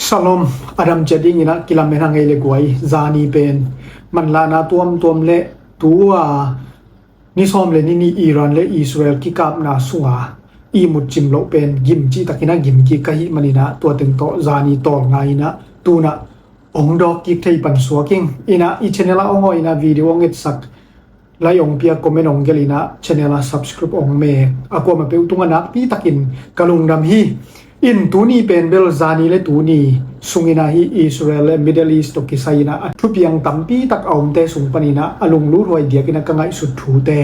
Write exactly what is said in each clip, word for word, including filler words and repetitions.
Shalom, a dam ciat dingin ah kilamen hang ei le guai. Zani pen manlahna tuamtuam le tu a ni sawm le ni nih Iran le Israel kikapna sunga ihmut cim loh pen gim cihtakin ah gim kik ka hih manin ah tua teng tawh zani tawlnga in ah tu-in ah hong dawk kik thei pan suak ing. In ah i channel ah hong aw in ah video hong etsak, like hong pia, comment hong gelh in ah channel ah subscribe hong mek a kuamah peuh tungah nakpi takin ka lungdam hi. In tuni pen bel zani le tuni sungin ah hih Israel le Middle East tawh kisai in ah a thupiang tampi tak a omte sung panin ah a lunglut huai diakin ah ka ngaihsut thute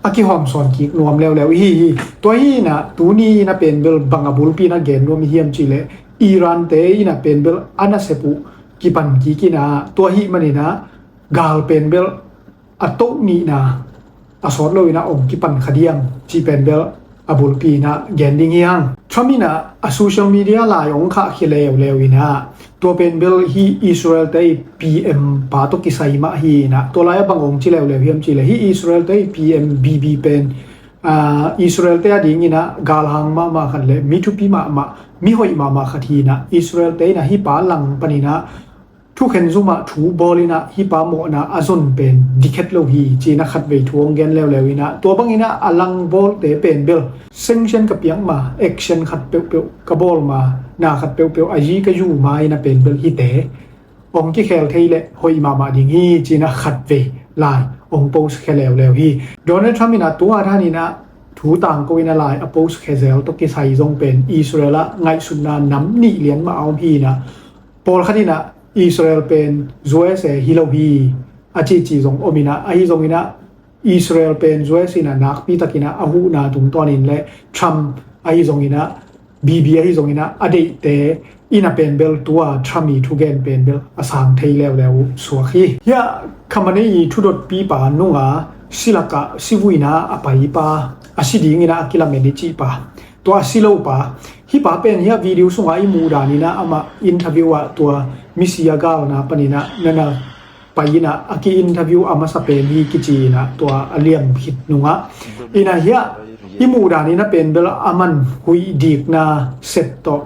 a kihawmsawn kik nuam leuleu ihi hi. Tua hi in ah tuni in ah pen bel bang a bulpi in ah gen nuam i hiam cih leh Iran te in ah pen bel a nasep uh kipan kik in ah tua ahih manin ah gal pen bel a toh nihna a sawt lo in ah hong kipan kha diam cih pen bel a bulpi in ah gen ding hi hang. Trump in ah a social media lai hong khahkhia leuleu in ah tua pen bel hih Israel te i P M pa tawh kisai mah hi in ah tua lai ah bang hong ci leuleu hiam cih leh hih Israel te i P M Bibi pen ah, Israel te a dingin ah galhang mahmah khat le mi thupi mahmah, mi hoih mahmah khat hi in ah Israel te in ah hih pa lang panin ah thukhen zumah thu bawl in ah hih pa mawhna a zon pen dikhet lo hi ci in ah khatvei thu hong gen leuleu in ah tua bangin ah a lang bawlte pen bel sanction ka piak ma, action khat peuhpeuh ka bawl ma, na khat peuhpeuh a zi ka zu ma in ah pen bel hihte hong kikhel thei leh hoih mahmah ding hi ci in ah khatvei lai hong post khia leuleu hi. Donald Trump in ah tua dan in ah thu tangko in ah lai a post khia zel tawh kisai zong pen Israel ah ngaihsutna nam nih lian mah a om hi in ah pawlkhat in ah Israel pen U S A hi lo hi a cici zong om in ah ahi zongin ah Israel pen U S in ah nakpi takin ah a huhna tungtawnin le Trump ahi zongin ah Bibi ahi zongin ah a deihte in ah pen bel tua Trump i thugen pen bel a sang thei leuleu uh suak hi. Hiah Khamenei i thudotpipa nunga silakah sivuina a paipa a si dingin ah a kilamen i cihpa, tua a si lopa, hih pa pen hiah video sungah i muh danin ah amah interview ah tua misi a galna panin ah nana pai in ah a ki-interview a masa pen hi kici in ah tua a liam khit nungah in ah hiah i muh danin ah pen bel a man huih dikna set tawh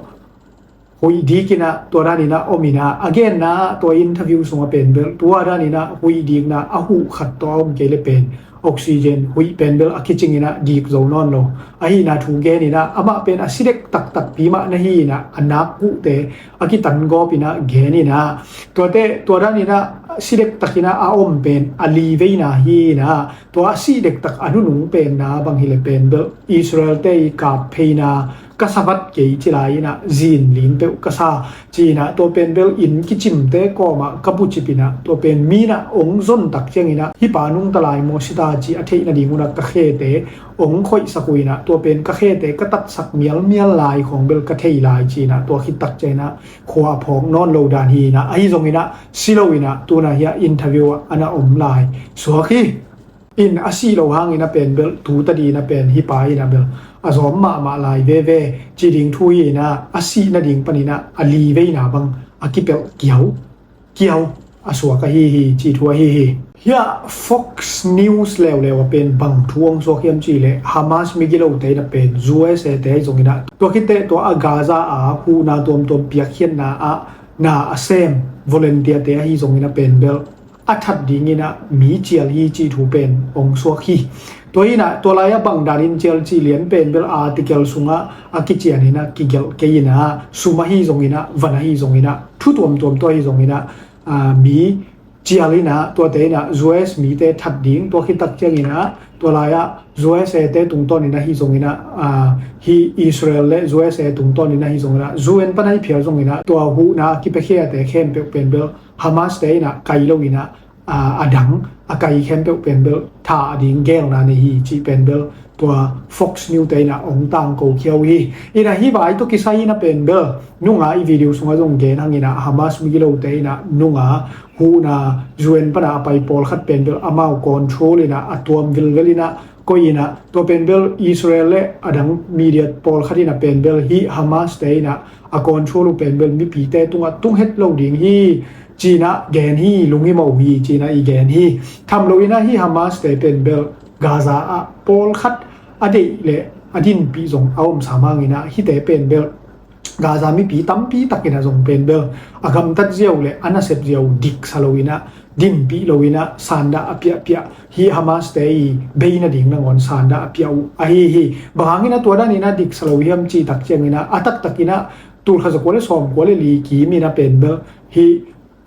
huih dik in ah tua danin ah om in ah a genna tua interview sungah pen bel tua danin ah huih dikna a huh khat tawh a om kei le pen oxygen huih pen bel a kicing in ah dik zo nawn lo. Ahihna thu gen in ah amah pen a si dek taktakpi mah na hi in ah a nak kuhte a kitan gawp in ah gen in ah tuate tua danin ah si dek takin ah a om pen a li veina hi in ah tua a si dek tak a nunung penna bang hi le pen bel Israel te i kap pheina ka sa vat kei ci lai in ah zin ling peuh ka sa ci in ah tua pen bel inn kicimte kawmah ka bucip in ah tua pen mi in ah hong zon tak ciangin ah hih pa nungta lai maw si ta ci a theih nading un ah ka khete hong khoihsak uh in ah tua pen ka khete ka tatsak mialmial lai khawng bel ka thei lai ci in ah tua khit tak ciangin ah khua a phawk nawn lo dan hi in ah ahi zongin ah si lo in ah tu-in ah hiah interview ah a na om lai suak hi. In a sih lo hangin ah pen bel tu tadin ah pen hih pa in ah bel a zawm mahmah lai veve ci ding thu hi in ah a sih nading panin ah a li veina bang a kipelh kiau kiau a suak ahi hi ci thu ahi hi. Hiah Fox News leuleu ah pen bang thu hong suak hiam cih leh Hamas migilote in ah pen U S A te ahi zongin ah tua khit teh tua a Gaza a huhna tuamtuam piakkhiatna ah na a sem volunteer te ahi zongin ah pen bel a that dingin ah mi cial hi cih thu pen hong suak hi. Tua in ah tua lai ah bang danin cial cih lian pen bel article sungah a kician in ah kigelh kei in ah sum ahi zongin ah van ahi zongin ah thu tuamtuam tua ahi zongin ah ah, mi cial in ah tuate in ah U S mite that ding tua khit tak ciangin ah tua lai ah U S A te tungtawn in ah ahi zongin ah ah, hih Israel le U S A tungtawn in ah ahi zongin ah U N pan ahi phial zongin ah tua huhna kipiakhiate khempeuh pen bel Hamas te in ah kai lo in ah ah, a dang a kai khempeuh pen bel tha a ding gelna nei hi cih pen bel tua Fox News te in ah hong tangko khia uh hi. In ah hih vai tawh kisai in ah pen bel nunga i video sungah zong gen hangin ah Hamas migilote in ah nunga huhna U N pan ah a pai pawlkhat pen bel amau control in ah a tuam vilvel in ah koih in ah tua pen bel Israel le a dang media pawlkhat in ah pen bel hih Hamas te in ah a control uh pen bel mipite tungah tung het lo ding hi ci in ah gen hi, lunghimawh hi ci in ah i gen hi. Tham lo in ah hih Hamas te pen bel Gaza ah pawlkhat a deih le a dinpih zong a om sam hangin ah hihte pen bel Gaza mipi tampi takin a zong pen bel a gamtat ziau le a nasep ziau diksa loin a, dinpih loin a, sandah a piahpiah hi Hamas te i bei nading nangawn sandah a piah uh ahi hi. Bang hangin a tua danin a diksa lo hiam cih tak ciangin a, a taktakin a tulkhat zakua le sawmkua le li kimin a pen bel hi,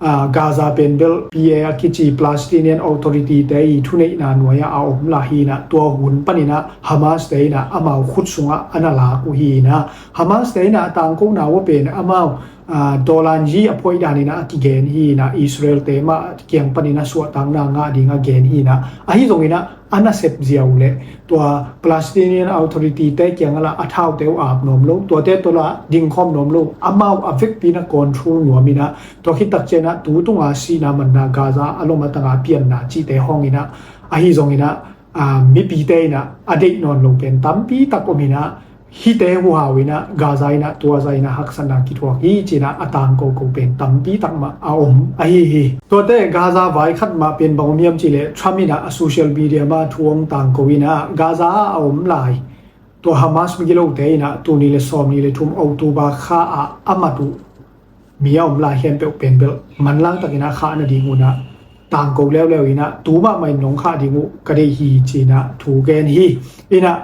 aa, Gaza pen bel P A a kici Palestinian Authority te i thuneihna nuai-ah a om lai hi in a, tua hun panin a Hamas te in a amau khut sungah a na lak uh hi in a, Hamas te in a a tangkona uh a pen amau, aa, dollar zi a phoih danin a a kigen hi in a, Israel te mah kiang panin a suahtakna ngah ding a gen hi in a, ahi zongin a a nasep ziau le tua Palestinian Authority te kiangah la a thaute uh ap nuam lo, tuate tawh la dingkhawm nuam lo, amau a vekpi in a control nuam in a, tua khit tak ciangin a tu tunga sihna manna Gaza a lom a tanga pianna cihte hawng in a, ahi zongin a, aa, mipite in a a deih nawn lo pen tampi tak om in a, hihte huhau in a Gaza in a tua zah in a haksatna kithuak hi ci in a a tangko ko pen tampi tak mah a om ahi hi. Tuate Gaza vai khat mah pen bang om hiam cih leh Trump in a a social media mah thu hong tangko in a Gaza ah a om lai tua Hamas migilote in a tul nih le sawmnih le thum October kha ah a mat uh mi a om lai khempeuh pen bel manlang takin a khah nading un a tangko leuleu in a tu mahmah in nong khah ding uh ka deih hi ci in a thu gen hi. In a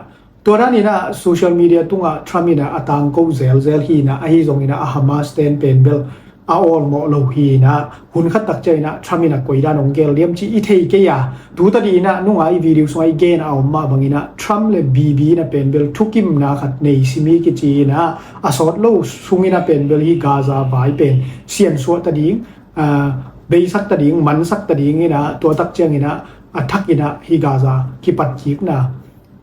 tua danin a social media tungah Trump in a a tangko zelzel hi in a, ahi zongin a a Hamas ten pen bel a awlmawh lo hi in a, hun khat tak ciangin a Trump in a koi dan hong gel diam cih i thei kei a, tu tadih in a nunga i video sungah i gen a om mah bangin a Trump le Bibi in a pen bel thukimna khat nei sim hi kici in a, a sawt lo sungin a pen bel hi Gaza vai pen siansuah tading, aa, beisak tading, mansak tading in a, tua tak ciangin a a thak in a hi Gaza kipan kikna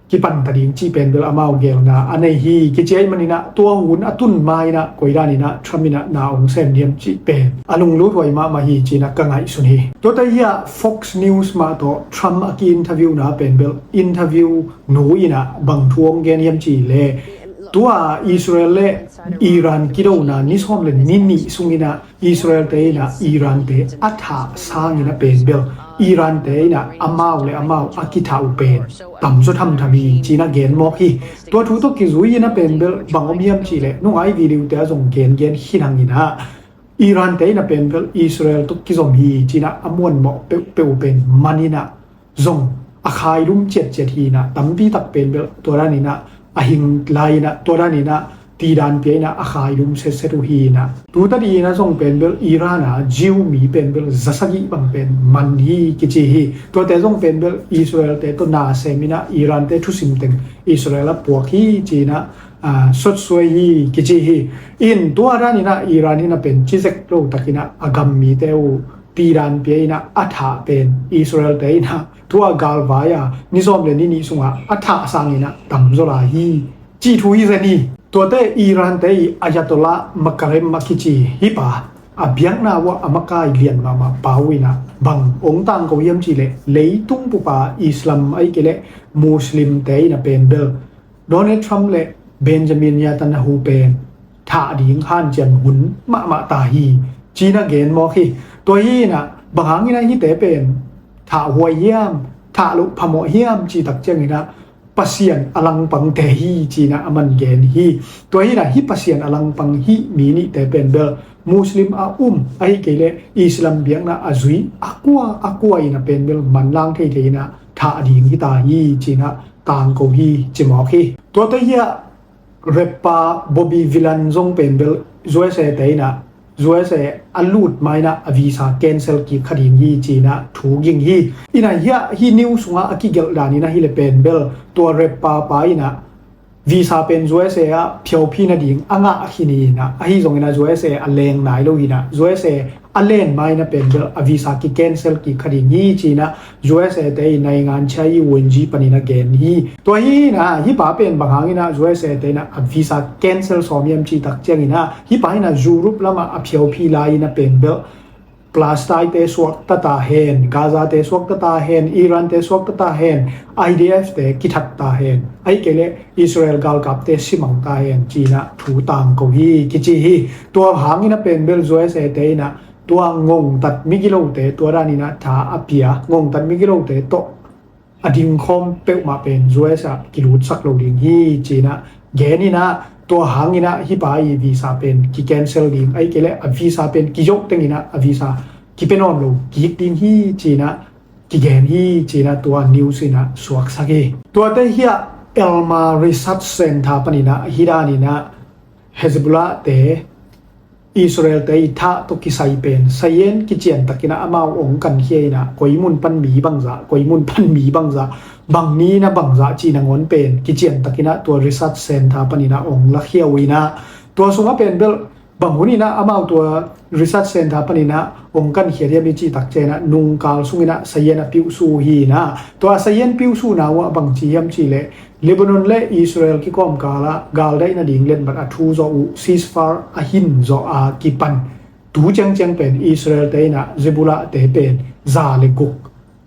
kipan tading cih pen bel amau gelna a nei hi kici ahih manin a tua hun a tun ma in a koi danin a Trump in a na hong sem diam cih pen a lunglut huai mahmah hi ci in a ka ngaihsun hi. Tuate hi a Fox News mah tawh Trump a ki-interview na pen bel interview nu in a bang thu hong gen hiam cih leh tua Israel le Iran kidona ni sawm le ni nih sungin a Israel te in a Iran te a thah sangin a pen bel Iran te in a amau le amau a kithah uh pen tamzaw thamtham hi ci in a gen mawk hi. Tua thu tawh kizui in a pen bel bang om hiam cih leh nunga i video te ah zong gengen khin hang in a Iran te in a pen bel Israel tawh kizom hi ci in a a muanmawh peuhpeuh uh pen man in a zong a khailum ciatciat hi in a tampi tak pen bel tua danin a a hing lai in a tua danin a tidan pia in a a khailum setset uh hi in a tu tadih in a zong pen bel Iran a Jew mi pen bel za sagih bang pen man hi kici hi. Tuate zong pen bel Israel te tawh na sem in a Iran te thusim teng Israel a puak hi ci in a, aa, sotsuai hi kici hi. In tua danin a Iran in a pen cizek lo takin a a gam mite uh tidan pia in a a thah pen Israel te in a tua galvai a ni sawm le ni nih sungah a thah sangin a tamzaw lai hi cih thu hi zen hi. Tuate Iran te i Ayatollah Makkarem a kici hi pa a biakna uh a makai lian mahmah pa uh in a bang hong tangko hiam cih leh leitung pupa Islam ahih kei leh Muslim te in a pen bel Donald Trump le Benjamin Netanyahu pen thah ding hanciam hun mahmah ta hi ci in a gen mawk hi. Tua hi in a bang hangin a hihte pen thah huai hiam, thah loh phamawh hiam cih tak ciangin a Pasian a langpangte hi ci in a a man gen hi. Tua hi in a hih Pasian a langpang hih mi nihte pen bel Muslim a um ahih kei leh Islam biakna a zui a kua a kua in a pen bel manlang theithei in a thah ding hi ta hi ci in a tangko hi ci mawk hi. Tuate hi a rapper Bobby Villan zong pen bel U S A te in a U S A a lut ma in a a visa cancel kik kha ding hi ci in a thu ging hi. In a hi a hih news sungah a kigelh danin a hi le pen bel tua rapper pa in a visa pen U S A ah phiauphi nading a ngah a khin hi in a, ahi zongin a U S A a leng nai lo hi in a, U S A a len ma in a pen bel a visa ki cancel kik kha ding hi ci in a U S A te i naingan chia i U N G panin a gen hi. Tua hi in a hih pa pen bang hangin a U S A te in a a visa cancel sawm hiam cih tak ciangin a hih pa in a Europe lamah a phiauphi lai in a pen bel Palestine te suakta ta hen, Gaza te suakta ta hen, Iran te suakta ta hen, I D F te kithat ta hen, ahih kei leh Israel galkap te simang ta hen ci in a thu tangko hi kici hi. Tua hangin a pen bel U S A te in a tua ngongtat migilote tua danin a tha a pia, ngongtat migilote tawh a dingkhawm peuhmah pen U S A kilutsak lo ding hi ci in a gen in a Tua hangin ah hih pa i visa pen ki cancel ding, ahih kei leh a visa pen kizoh tengin ah a visa kipia nawn lo kik ding hi ci-in ah kigen hi ci-in ah tua news in ah suaksak hi. Tuate hiah Elma Research Center panin ah hih danin ah Hezbollah te Israel te i thah tawh kisai pen sayen kician takin ah amau ong kankhia in ah koi mun pan mi bangzah, koi mun pan mi bangzah, bang ni in ah bangzah cih nangawn pen kician takin ah tua research center panin ah ong lakhia uh in ah tua sungah pen bel bang hun in ah amau tua research center panin ah ong kankhia diam i cih tak ciangin ah nungkal sungin ah sayen a piuhsuh uh hi in ah tua sayen piuhsuhna uh ah bangci hiam cih leh Lebanon le Israel kikawmkal ah galdaih nading letmat a thu zawh uh ceasefire a hin zawh a kipan tu ciangciang pen Israel te in ah Hezbollah te pen za le guk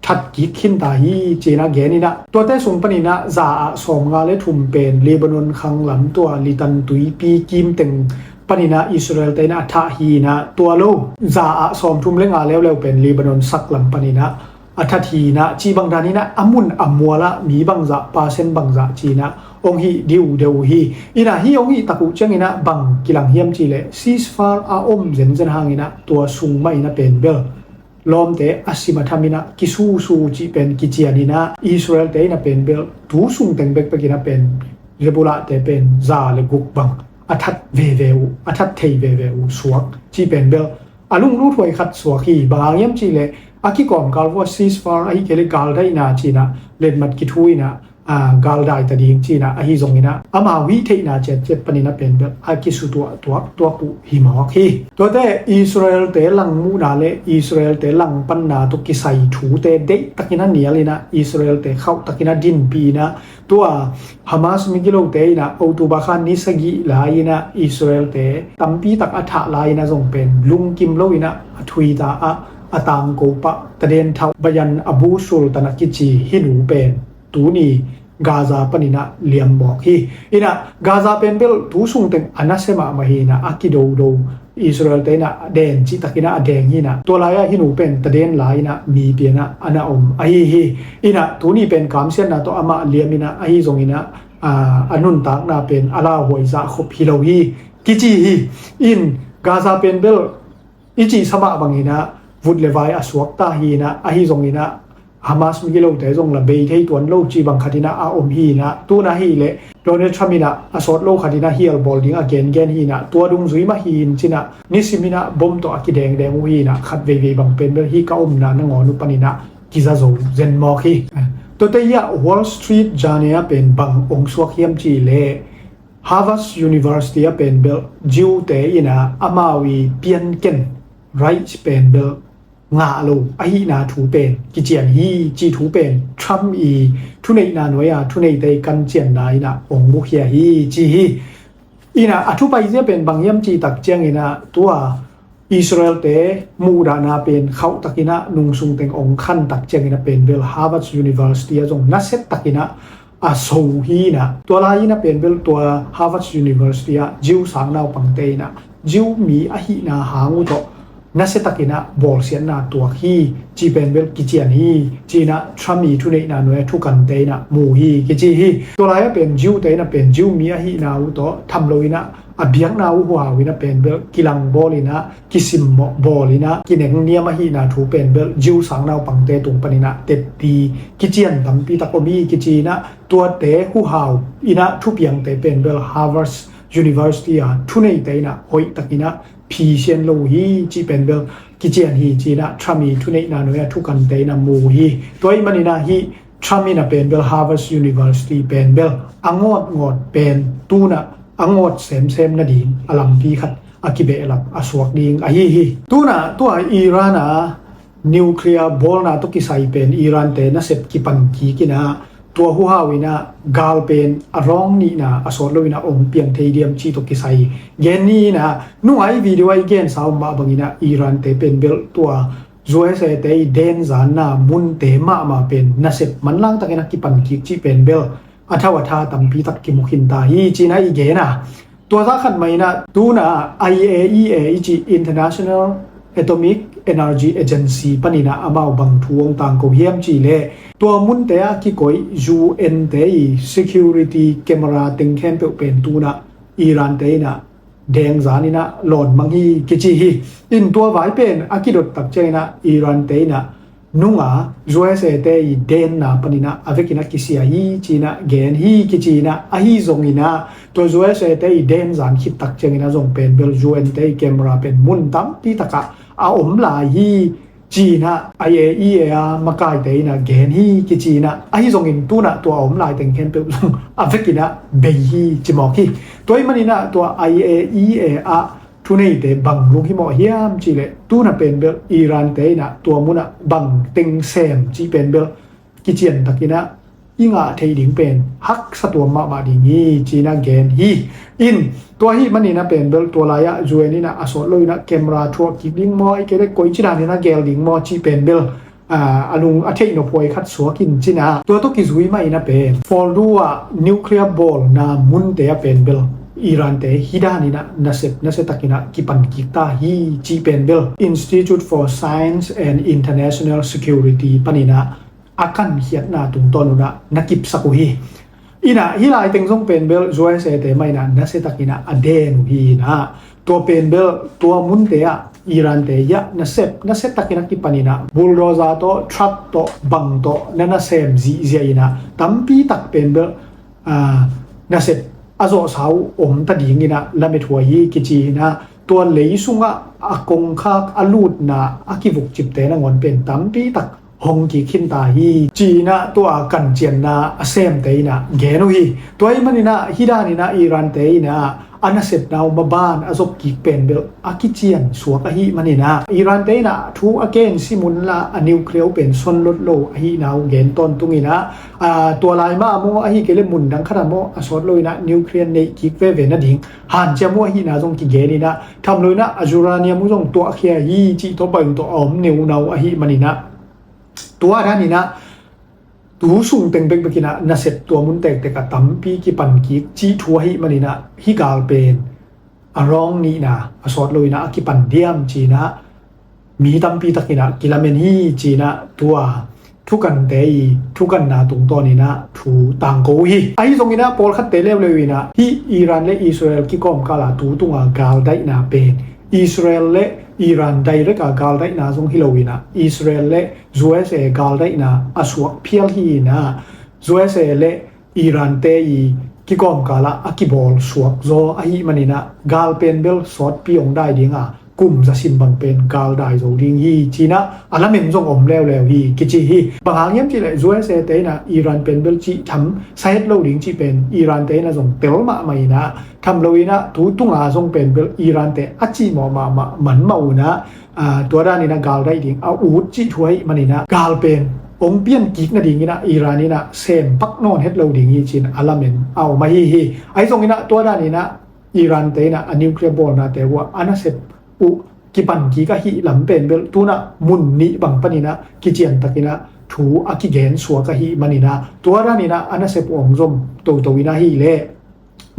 that kik khin ta hi ci-in ah gen in ah tuate sung panin ah za ah sawmnga le thum pen Lebanon khang lam tua Litan tuipi kim teng panin ah Israel te in ah a thah hi in ah tua lo za ah sawmthum le nga leuleu pen Lebanon sak lam panin ah a that hi in ah cih bang danin ah a mun a mual ah mi bangzah, percent bangzah ci-in ah ong hih diu deuh uh hi. In ah hih ong hih tak uh ciangin ah bang kilang hiam cih leh ceasefire a om zenzen hangin ah tua sung mah in ah pen bel lawmte a sim a tham in ah kisuhsuh cih pen kician in ah Israel te in ah pen bel tu sung teng bekbek in ah pen Hezbollah te pen za le guk bang a that veve uh, a that thei veve uh suak cih pen bel a lunglut huai khat suak hi. Bang hang hiam cih leh a kikawmkal vua ceasefire ahih kei leh galdaihna ci-in ah letmat kithu in ah aa, galdai ta ding ci-in ah ahi zongin ah amau hih theihna ciatciat panin ah pen bel a kisutuah tuaktuak uh hi mawk hi. Tuate Israel te langmuhna le Israel te langpanna tawh kisai thute deihtakin ah nial in ah Israel te khauhtakin ah dinpih in ah tua Hamas migilote in ah October kha ni sagih lai in ah Israel te tampi tak a thah lai in ah zong pen lungkim lo in ah a thuita ah a tangko pah taden thauh Bayan Abu Sultan a kici hih nu pen tuni Gaza panin ah liam mawk hi. In ah Gaza pen bel tu sung teng a nasia mahmah hi in ah a kidodo Israel te in ah den cihtakin ah a deng hi in ah tua lai ah hih nu pen taden lai in ah mi pia in ah a na om ahi hi. In ah tuni pen kamsiatna tawh amah liam in ah ahi zongin ah aa, a nuntakna pen a lauhuai zah khop hi lo hi kici hi. In Gaza pen bel i cihsa mah bangin ah vut le vai a suak ta hi in ah ahi zongin ah Hamas migilote zong la bei thei tuan lo cih bang khat in ah a om hi in ah tun ah hi leh Donald Trump in ah a sawt lo khat in ah hial bawl ding a gengen hi in ah tua dungzui mah hi in cin ah nisim in ah bom tawh a kidengdeng uh hi in ah khat veivei bang pen bel hih ka omna nangawn uh panin ah kiza zo zen mawk hi. Tuate hiah Wall Street Journal ah pen bang ong suak hiam cih leh Harvard University ah pen bel Jew te in ah amau i pianken rights pen bel ngah lo ahihna thu pen kician hi cih thu pen Trump i thuneihna nuai a thuneite i kancianna in ah ong mukhia hi ci hi. In ah a thupai zia pen bang hiam cih tak ciangin ah tua Israel te muhdahna pen khauhtakin ah nungsung teng ong khan tak ciangin ah pen bel Harvard University ah zong nasia takin ah a so hi in ah tua lai in ah pen bel tua Harvard University ah Jew sang naupangte in ah Jew mi ahihna hang uh tawh nasia takin ah bawlsiatna tuak hi cih pen bel kician hi ci-in ah Trump i thuneihna nuai a thukante in ah mu hi kici hi. Tua lai ah pen Jew te in ah pen Jew mi ahihna uh tawh tham lo in ah a biakna uh huhau in ah pen bel kilangbawl in ah kisimmawh bawl in ah kinengniam ahihna thu pen bel Jew sang naupangte tung panin ah tetti kician tampi tak om hi kici in ah tuate huhau in ah thupiangte pen bel Harvard University a thuneite in ah hoihtakin ah phisian lo uh hi cih pen bel kician hi ci-in ah Trump i thuneihna nuai a thukante in ah mu uh hi. Tua ahih manin ah hih Trump in ah pen bel Harvard University pen bel a ngawtngawt pen tun ah a ngawt semsem nading a lampi khat a kibehlap a suak ding ahi hi. Tun ah tua Iran a nuclear bawlna tawh kisai pen Iran te nasep kipan kik in ah tua huhau in ah gal pen a rawng nihna a sawt lo in ah ong piang thei diam cih tawh kisai gen ni in ah nung ah i video ah i gensa om mah bangin ah Iran te pen bel tua U S A te i denzanna munte mahmah pen nasep manlang takin ah kipan kik cih pen bel a thau a tha tampi tak kimu khin ta hi ci-in ah i gen a. Tua zah khat mah in ah tun ah I A E A i cih International Atomic Energy Agency panin ah amau bang thu ong tangko hiam cih leh tua munte ah kikoih U N te i security camera teng khempeuh pen tun ah Iran te in ah dengzan in ah lawnmang hi kici hi. In tua vai pen a kidot tak ciangin ah Iran te in ah nunga U S A te i denna panin ah a vekin ah kisia hi ci-in ah gen hi kici in ah, ahi zongin ah tua U S A te i denzan khit tak ciangin ah zong pen bel U N te i camera pen mun tampi takah a om lai hi ci-in ah I A E A a makaite in ah gen hi kici in ah, ahi zongin tu-in ah tua a om lai teng khempeuh zong a vekin ah bei hi ci mawk hi. Tua ahih manin ah tua I A E A ah thuneite bang lunghimawh hiam cih leh tu-in ah pen bel Iran te in ah tua mun ah bang teng sem cih pen bel kician takin ah i ngah theih ding pen haksa tuam mahmah ding hi ci-in ah gen hi. In tua ahih manin ah pen bel tua lai-ah U N in ah a sawt lo in ah camera thuah kik ding maw, ahih kei leh koici danin ah gel ding maw cih pen bel, ah, a lung a theih nophuai khat suak in ci-in ah tua tawh kizui mah in ah pen Fordow ah nuclear bawlna munte ah pen bel Iran te hih danin ah nasep nasia takin ah kipan kik ta hi cih pen bel Institute for Science and International Security panin ah a kankhiatna tungtawn un ah na kipsak uh hi. In ah hih lai teng zong pen bel U S A te mah in ah nasia takin ah a den uh hi in ah, tua pen bel tua munte ah Iran te hiah nasep nasia takin ah kipan in ah bulldozer tawh, truck tawh, bang tawh na nasem zihziah in ah tampi tak pen bel, ah, nasep a zawhsa uh om ta dingin ah lamethuai hi kici in ah, tua lei sungah a kongkhak a lutna a kivukcipte nangawn pen tampi tak hong kik khin ta hi ci-in ah tua kancianna a semte in ah gen uh hi. Tua ahih manin ah hih danin ah Iran te in ah a nasepna uh maban a zop kik pen bel a kician suak ahih manin ah Iran te in ah thu a ken sim un la a nuclear uh pen son lot lo ahihna uh gen tawntung in ah, ah, tua lai mah ah maw, ahih kei leh mun dang khat ah maw a sawt lo in ah nuclear neih kik veve nading hanciam uh ahihna zong kigen in ah, tham lo in ah a uranium uh zong tuahkhia hi cih tawh bang tawh a om neunau ahih manin ah tua danin ah tu sung teng bekbek in ah nasep tua mun tektek ah tampi kipan kik cih thu ahih manin ah hih gal pen a round nihna a sawt lo in ah a kipan diam ci-in ah mi tampi tak in ah kilamen hi ci-in ah tua thukante i thukanna tungtawn in ah thu tangko uh hi. Ahi zongin ah pawlkhatte leuleu in ah hih Iran le Israel kikawmkal ah tu tunga galdaihna pen Israel le Iran direct a galdaihna zong hi lo in ah Israel le U S A galdaihna a suak phial hi in ah U S A le Iran te i kikawmkal ah a kibawl suak zaw ahih manin ah gal pen bel sawtpi hong dai ding a, kum za sim bang pen gal dai zo ding hi ci-in ah a lamen zong om leuleu hi kici hi. Bang hang hiam cih leh U S A te in ah Iran pen bel cih tham sa het lo ding cih pen Iran te in ah zong tel mahmah in ah, tham lo in ah tu tunga zong pen bel Iran te a cihmawh mahmah man mah un ah, ah, tua danin ah galdaih ding a ut cih thu ahih manin ah gal pen hong pian kik nadingin ah Iran in ah sem pak nawn het lo ding hi ci-in a lamen a om ahi hi. Ahi zongin ah tua danin ah Iran te in ah a nuclear bawlnate uh ah a nasep uh kipan kik ahih lam pen bel tu-in ah mun nih bang panin ah kician takin ah thu a kigen suak ahih manin ah tua danin ah a nasep uh hong zom toto in ahih leh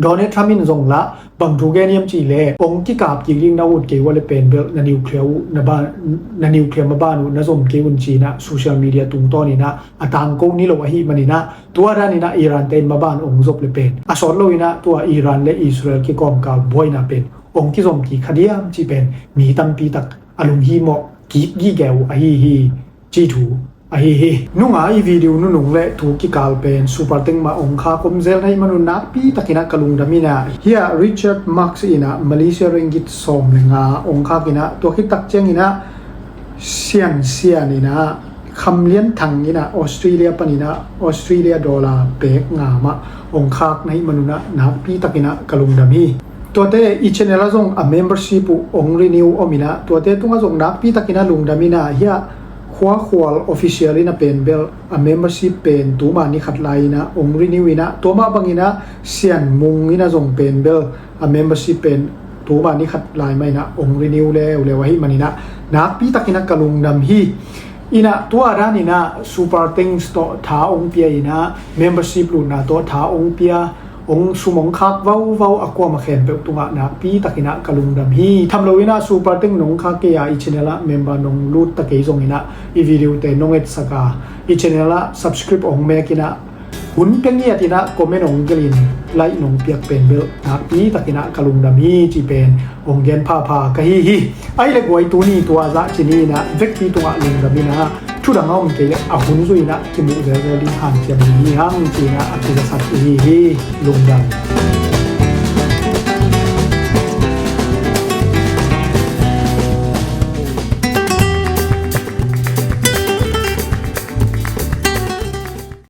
Donald Trump in zong lah bang thu gen hiam cih leh hong kikap kik ding na ut kei uh leh pen bel na nuclear uh na ban, na nuclear maban uh na zom kei un ci-in ah social media tungtawn in ah a tangko ni lo ahih manin ah tua danin ah Iran te in maban hong zop leh pen a sawt lo in ah tua Iran le Israel kikawmkal buaina pen hong kizom kik kha diam cih pen mi tampi tak a lunghimawh kik gige uh ahi hi. Cih thu ahi hi. Nunga i video nunung le thu kikal pen Super Teng mah hong khak om zel na hih man un nakpi takin ah ka lungdam in ah, hiah Richard Marx in ah Malaysia ringgit sawm le nga hong khak in ah, tua khit tak ciangin ah Sian Sian in ah Kham Lian Thang in ah Australia panin ah Australia dollar pek nga mah hong khak na hih man un ah nakpi takin ah ka lungdam hi. Tuate i channel ah zong a membership uh hong renew om in ah, tuate tungah zong nakpi takin ah lungdam in ah, hiah Khua Khual Official in ah pen bel a membership pen tuma ni khat lai in ah hong renew in ah, tua mah bangin ah Sian Mung in ah zong pen bel a membership pen tuma ni khat lai mah in ah hong renew leuleu ahih manin ah nakpi takin ah ka lungdam hi. In ah tua danin ah Super Thanks tawh tha hong pia in ah, membership lutna tawh tha hong pia, hong sum hong khak vauvau a kuamah khempeuh tungah nakpi takin ah ka lungdam hi. Tham lo in ah Super Thanks nong khak kei a, i channel ah member nong lut ta kei zongin ah i video te nong etsak a, i channel ah subscribe hong mek in ah Hun pia ngiat in ah comment hong gelh in, like nong piak pen bel nakpi takin ah ka lungdam hi ci pen hong gen phapha ka hi hi. Ahih leh guai, tuni tua zah ci ni in ah vekpi tungah lungdam in ah, thu dang a om kei leh a hun zui in ah kimuh zelzel ding hanciam hi hang ci in ah a kizasak i hi hi. Lungdam.